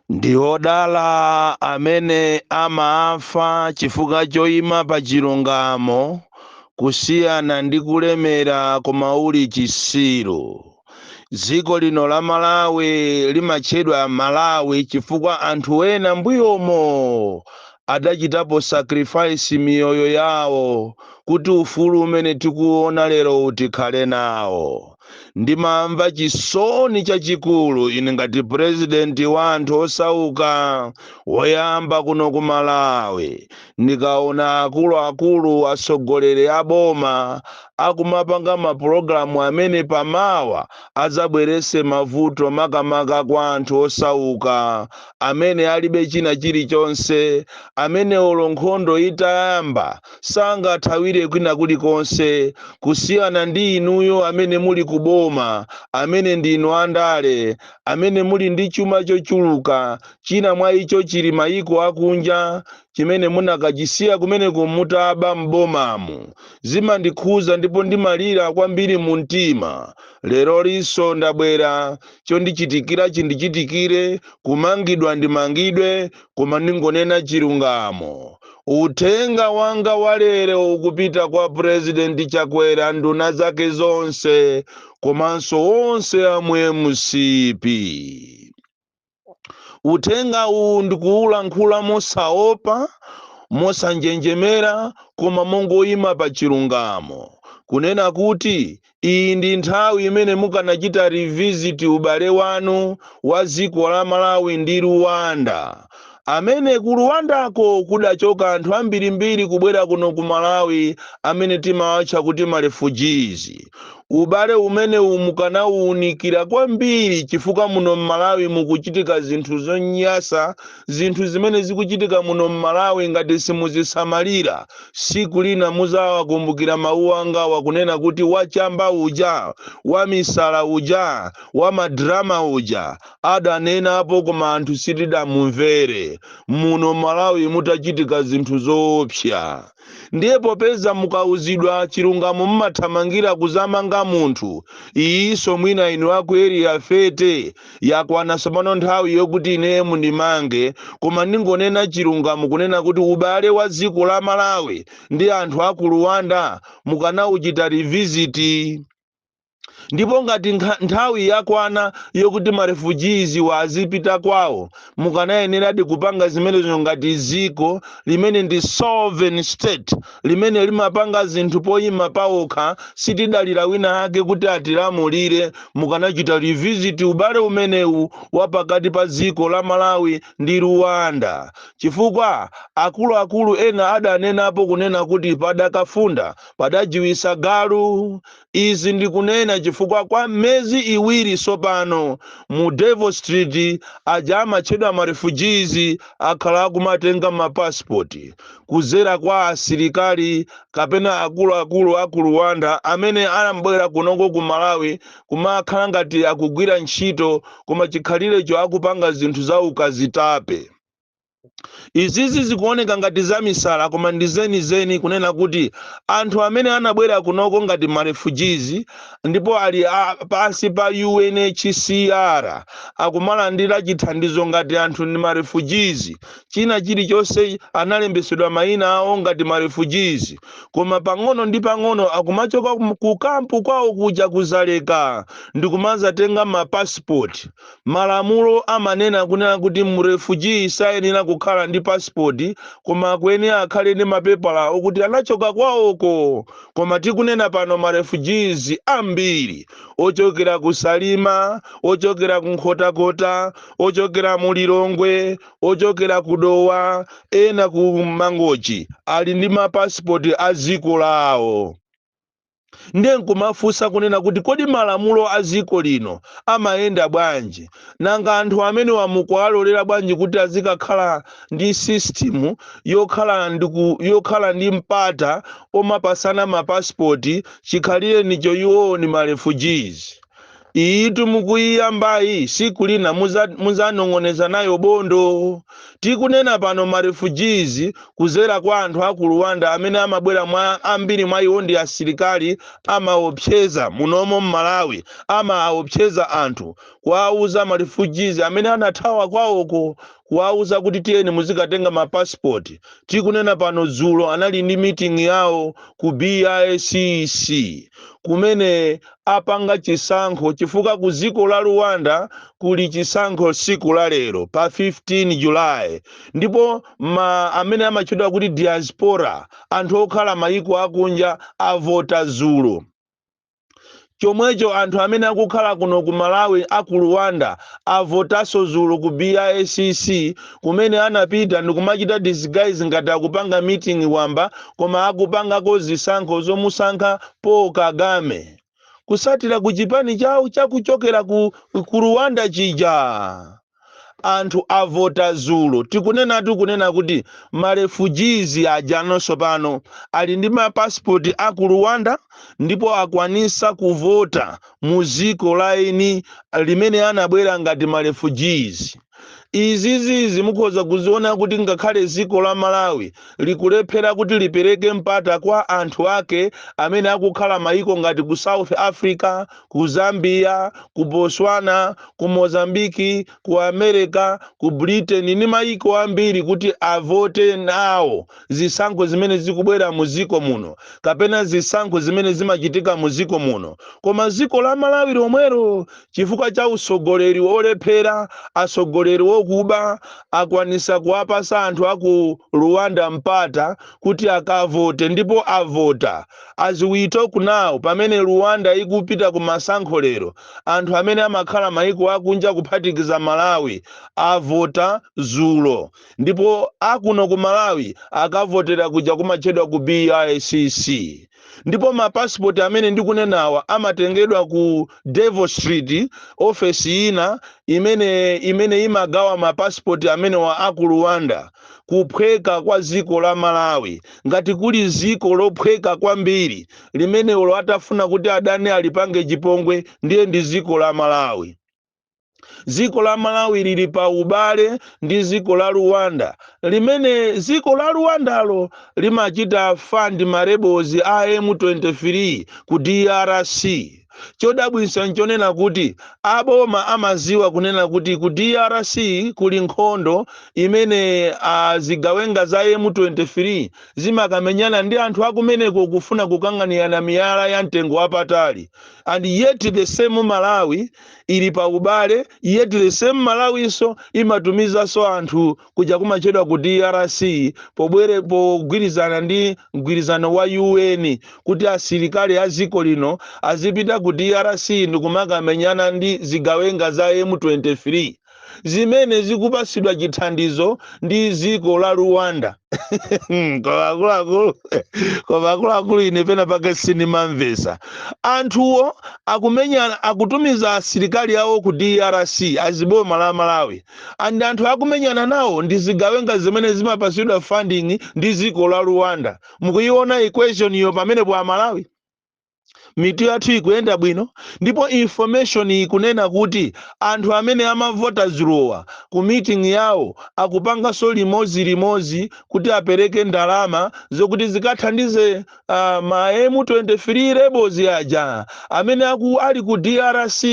Ndi odala amene amafa chifukwa choyima pa chilungamo, kusiyana ndi kulemera koma uli chisiru. Dziko lino la Malawi limatchedwa Malawi chifukwa anthu ena mbuyomo adachitapo sacrifice miyoyo yawo kuti ufulu umene tikuona lero tikhale nawo. Ndimamva chisoni chachikulu ine ngati purezidenti wa anthu osauka woyamba kuno ku Malawi, ndikaona akuluakulu, atsogoleri a boma akumapanga mapulogalamu amene pamawa adzabwerese mavuto, makamaka kwa anthu osauka amene alibe china chilichonse, amene olo nkhondo itayamba sangathawire kwina kulikonse, kusiyana ndi inuyo amene muli kuboma, amene ndinu andale, amene muli ndi chuma chochuluka. China mwa icho chili mayiko akunja chimene munakachisiya kumeneko mutaba m'bomamu. Zimandikhuza ndipo ndimalira kwambiri mu mtima. Lero linso ndabwera, chondichitikira chindichitikire, kumangidwa ndimangidwe, koma ndingonena chilungamo. Uthenga wanga wa lero ukupita kwa Purezidenti Chakwera, nduna zake zonse, komanso onse amwe MCP. Uthenga uwu ndikuwulankhula mosaopa, mosanjenjemera, koma mongoyima pa chilungamo, kunena kuti iyi ndi nthawi imene mukanachita revisit ubale wanu wa dziko la Malawi ndi Rwanda, amene ku Rwandako kudachoka anthu ambirimbiri kubwera kuno ku Malawi amene timawatcha kuti ma refugees. Ubale umene mukanawunikira kwambiri, chifukwa muno m'Malawi mukuchitika zinthu zonyasa. Zinthu zimene zikuchitika muno m'Malawi, ngati simuzisamalira, siku lina muzawakumbukira mawu anga wakunena kuti wachamba uja, wamisala uja, wamadrama uja adanenapo, koma anthu sitidamumvere. Muno Malawi mutachitika zinthu zoopsa. Ndiye popeza mukauzidwa chilungamo mmathamangira kuzamanga munthu, iyinso mwina inu aku Area 30 yakwana tsopano nthawi yokuti ine mundimange, koma ndingonena chilungamo, kunena kuti ubale wa dziko la Malawi ndi anthu aku Rwanda mukanauchita revisit. Ndipo ngati nthawi yakwana yokuti ma refugees wazipita kwawo, mukanayeneradi kupanga zimenezo ngati dziko limene ndi sovereign state, limene limapanga zinthu poyima pawokha, sitidalira wina ake kuti atilamulire. Mukanachita revisit ubale umenewu wa pakati pa dziko la Malawi ndi Rwanda, chifukwa akuluakulu ena adanenapo kunena kuti padakafunda padajiwisa galu. Izi ndikunena chifukwa kwa miyezi 2 tsopano mu Devil Street aja amatchedwa ma refugees akhala akumatenga mapasipoti kuzera kwa asilikali kapena akuluakulu aku Rwanda amene anabwera kunoko ku Malawi kumakhala ngati akugwira ntchito, koma chikhalirecho akupanga zinthu za ukazitape. Izizi zikuoneka ngati zamisala, koma ndi zenizeni, kunena kuti anthu amene anabwera kunoko ngati ma refugees ndipo ali pansi pa UNHCR akumalandira chithandizo ngati anthu ndi ma refugees, china chilichonse analembesedwa mayina awo ngati ma refugees, koma pang'ono ndi pang'ono akumachoka ku kampu kwawo kuja kuzaleka ndikumazatenga mapasipoti. Malamulo amanena kunena kuti mu refugee sayenera kukhala ndi pasipoti, koma akuyenera akhale ndi mapepala okuti anachoka kwawoko. Koma tikunena pano, ma refugees ambiri ochokera ku Salima, ochokera ku Nkhotakota, ochokera mu Lilongwe, ochokera ku Dowa, ena ku Mangochi, ali ndi mapasipoti a dziko lawo. Ndiye nkumafunsa kunena kuti kodi malamulo a dziko lino amayenda bwanji? Nanga anthu amene wamukuwalolera bwanji kuti azikakhala ndi system yokhala ndi mpata omapasana mapasipoti chikhalire nicho iwowo ni ma refugees? Iyitu mukuyiyambayi, siku lina muzanong'oneza nayo bondo. Tikunena pano, ma refugees kuzera kwa anthu aku Rwanda amene amabwera mwa ambiri mwa iwo ndi asilikali, amaopseza munomo mMalawi, amaopseza anthu, kuwauza ma refugees amene anathawa kwawoko, kuwauza kuti tiyeni muzikatenga mapasipoti. Tikunena pano, dzulo anali ndi meeting yawo ku BICC kumene apanga chisankho, chifukwa ku dziko la Rwanda kuli chisankho siku la lero pa 15 July. Ndipo ma amene amatchedwa kuti diaspora, anthu okhala mayiko akunja, avota dzulo. Chomwecho anthu amene akukhala kuno ku Malawi aku Rwanda avotanso dzulo ku BICC, kumene anapita ndikumachita disguise ngati akupanga meeting wamba, koma akupangako zisankho zomusankha Paul Kagame kusatira ku chipani chawo chakuchokera ku Rwanda chija. Anthu avota dzulo. Tikunenatu kunena kuti ma refugees aja nonso pano ali ndi mapasipoti aku Rwanda ndipo akwanisa kuvota mu dziko la eni limene anabwera ngati ma refugees. Izizizi mukhoza kuziona kuti ngakhale dziko la Malawi likulephera kuti lipereke mpata kwa anthu ake amene akukhala mayiko ngati ku South Africa, ku Zambia, ku Botswana, ku Mozambiki, ku America, ku Britain ndi mayiko ambiri kuti avote nawo zisankho zimene zikubwera mu dziko muno kapena zisankho zimene zimachitika mu dziko muno, koma dziko la Malawi lomwero, chifukwa cha usogoleri wolephera, atsogoleri wokuba, akwanisa kuwapasa anthu aku Rwanda mpata kuti akavote, ndipo avota. As we talk now, pamene Rwanda ikupita ku masankho lero, anthu amene amakhala mayiko akunja kuphatikiza Malawi avota dzulo, ndipo akuno ku Malawi akavotera kuja kumatchedwa ku BICC. Ndipo mapasipoti amene ndikunenawa amatengedwa ku Devil Street, ofesi ina imene imagawa mapasipoti amene wa aku Rwanda. Kuphweka kwa dziko la Malawi, ngati kuli dziko lophweka kwambiri limene ulo atafuna kuti adani alipange chipongwe, ndiye ndi dziko la Malawi. Dziko la Malawi lili pa ubale ndi dziko la Rwanda, limene dziko la Rwandalo limachita fund ma rebels a M23 ku DRC. Chodabwitsa nchonena kuti aboma amaziwa kunena kuti ku DRC kuli nkhondo imene zigawenga za M23 zimakamenyana ndi anthu akumeneko kufuna kukang'anirana miyala ya mtengo wapatali, and yet the same Malawi ili pa ubale, yet the same Malawinso imatumizanso anthu kuja kumachedwa ku DRC pobwere pogwirizana ndi mgwirizano wa UN kuti asilikali a dziko lino azipita ku DRC ndikumakamenyana ndi zigawenga za M23 zimene zikupasidwa chithandizo ndi dziko la Rwanda. Koma akuluakulu, koma akuluakulu, ine pena pake sindimamvesa. Anthuwo akumenyana, akutumiza asilikali awo ku DRC aziboma la Malawi, and anthu akumenyana nawo ndi zigawenga zimene zimapasidwa funding ndi dziko la Rwanda. Mukuiona equation iyo pamenepo, Amalawi? Mitu yathu ikuyenda bwino? Ndipo information ikunena kuti anthu amene amavota dzulowa ku meeting yawo akupanganso limodzi kuti apereke ndalama zokuti zikathandize ma M23 rebels aja amene ali ku DRC,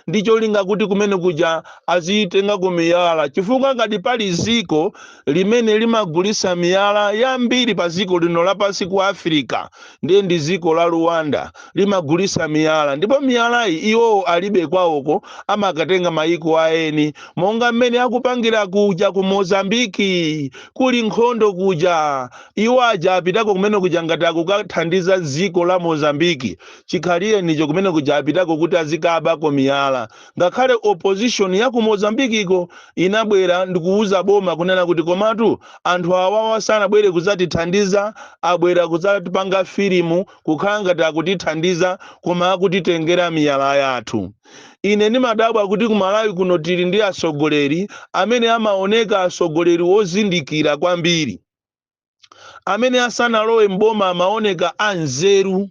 ndi cholinga kuti kumene kuja azitenga ku miyala, chifukwa ngati pali ziko limene limagulisa miyala yambiri pa ziko lino lapansi ku Africa, ndiye ndi ziko la Rwanda. Limagulisa miyala, ndipo miyalayi iwowo alibe kwawoko, amakatenga mayiko aeni, monga mmene akupangira kuja ku Mozambiki kuli nkhondo kuja. Iwo aja apitako kumene kuja ngati akukathandiza dziko la Mozambiki, chikhaliye nicho kumene kuja apitako kuti azikabako miyala, ngakhale opposition ya ku Mozambikiko inabwera ndikuuza boma kunena kuti komatu anthu awawa sanabwere kudzatithandiza, abwera kudzatipanga filimu kukhala ngati akutithandiza, koma akutitengera miyala yathu. Ine ndimadabwa kuti ku Malawi kuno tili ndi atsogoleri amene amaoneka atsogoleri wozindikira kwambiri, amene asanalowe mboma amaoneka anzeru.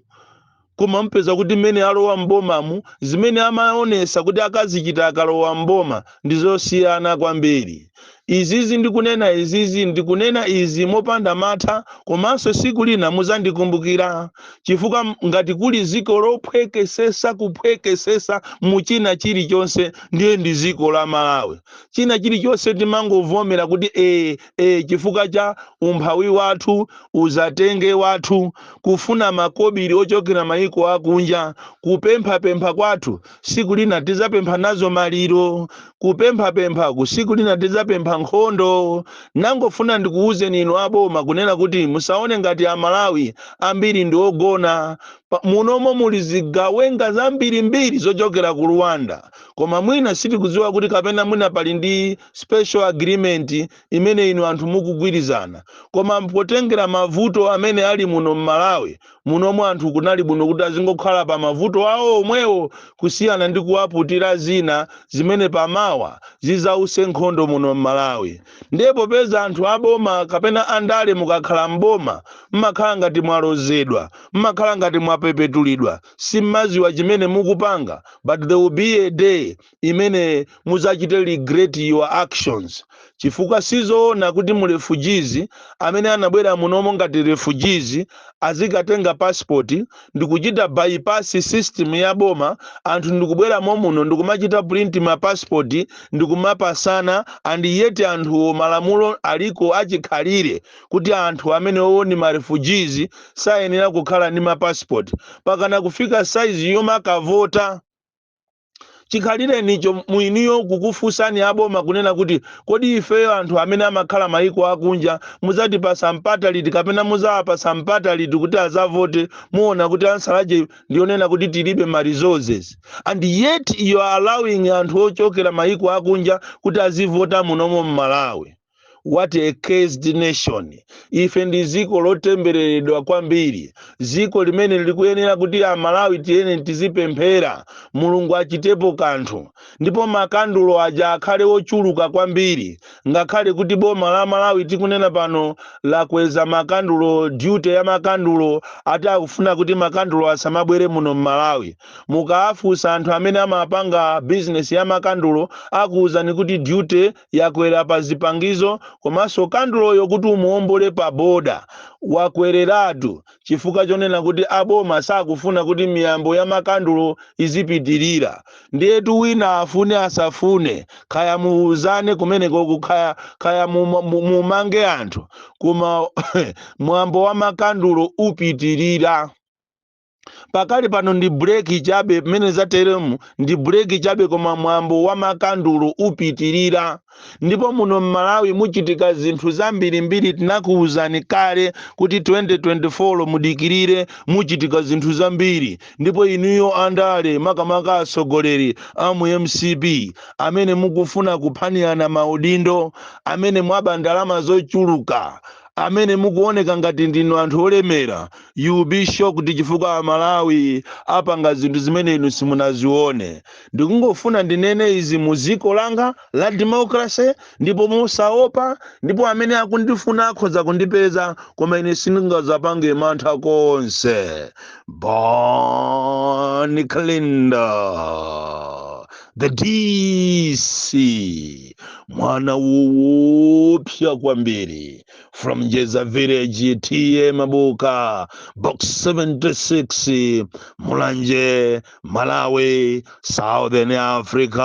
Koma mpeza kuti mmene alowa m'bomamu, zimene amaonesa kuti akazichita akalowa m'boma ndi zosiyana kwambiri. Izizi ndikunena, izizi ndikunena izi mopanda mantha, komanso siku lina muzandikumbukira, chifukwa ngati kuli ziko lophwekesesa, kuphwekesesa muchina chilichonse, ndiye ndi ziko la Malawi. China chilichonse timangovomera kuti ee, chifukwa cha umphawi wathu, uzatenge wathu, kufuna makobiri ochokera mayiko akunja, kupemphapempha kwathu. Siku lina tizapempha nazo maliro, kupemphapemphaku siku lina tizapempha nkhondo. Nangofuna ndikuwuzeni inu aboma kunena kuti musaone ngati Amalawi ambiri ndi ogona. Munomo muli zigawenga zambirimbiri zochokera ku Rwanda, koma mwina sitikudziwa kuti kapena mwina pali ndi special agreement imene inu anthu mukugwirizana. Koma potengera mavuto amene ali muno mMalawi munomo, anthu kunali bwino kuti azingokhala pa mavuto awo omwewo, kusiyana ndi kuwaputira zina zimene pamawa zizause nkhondo muno mMalawi. Ndiye popeza anthu aboma kapena andale, mukakhala mboma mmakhala ngati mwalozedwa, mmakhala ngati mwapepetulidwa, simmaziwa chimene mukupanga. But there will be a day imene muzachite regret your actions, chifukwa sizoona kuti mu refugees amene anabwera munomo ngati refugees azikatenga passport ndikuchita bypass system ya boma. Anthu ndikubweramo muno ndikumachita print ma passport ndikumapasana, and yet anthuwo malamulo aliko achikhalire kuti anthu amene owo ni ma refugees sayenera kukhala ndi ma passport pakana kufika size yomakavota. Chikhalirenicho mwiniyo kukufunsani aboma kunena kuti, kodi ifeyo anthu amene amakhala mayiko akunja muzatipasa mpata liti, kapena muzawapasa mpata liti kuti azavote? Muona kuti answer yache ndionena kuti tilibe ma resources, and yet you are allowing anthu ochokera mayiko akunja kuti azivota munomo mMalawi. What a cursed nation! Ife ndi ziko lotembereredwa kwambiri, ziko limene likuyenera kuti Amalawi tiyene tizipemphera Mulungu achitepo kanthu, ndipo makandulo aja akhale ochuluka kwambiri. Ngakhale kuti boma la Malawi tikunena pano lakweza makandulo, duty ya makandulo, ati akufuna kuti makandulo asamabwere muno mMalawi. Mukaafunsa anthu amene amapanga bizinesi ya makandulo, akuwuzani kuti duty yakwera pa zipangizo, komanso kanduloyo kuti umuombole pa boda wakwereratu, chifukwa chonena kuti aboma sakufuna kuti miyambo ya makandulo izipitirira. Ndiyetu wina afune asafune, kaya muuzane kumeneko, kaya mumange anthu, koma mwambo wa makandulo upitirira. Pakali pano ndi break chabe, mmene zateremu ndi break chabe, koma mwambo wa makandulo upitirira. Ndipo muno mMalawi muchitika zinthu zambirimbiri. Tinakuwuzani kale kuti 2024 mudikirire, muchitika zinthu zambiri. Ndipo inuyo andale, makamaka atsogoleri a mu MCP amene mukufuna kuphanirana maudindo, amene mwaba ndalama zochuluka, amene mukuoneka ngati ndinu anthu olemera, you will be shocked, chifukwa Amalawi apanga zinthu zimene inu simunazione. Ndikungofuna ndinene izi mu ziko langa la democracy, ndipo musaopa, ndipo amene akundifuna akhoza kundipeza, koma ine sindingazapange mantha konse. Bon Kalindo, the DC, mwana woopsa kwambiri, from Njeza Village, T/A Mabuka, Box 76, Mulanje, Malawi, Southern Africa.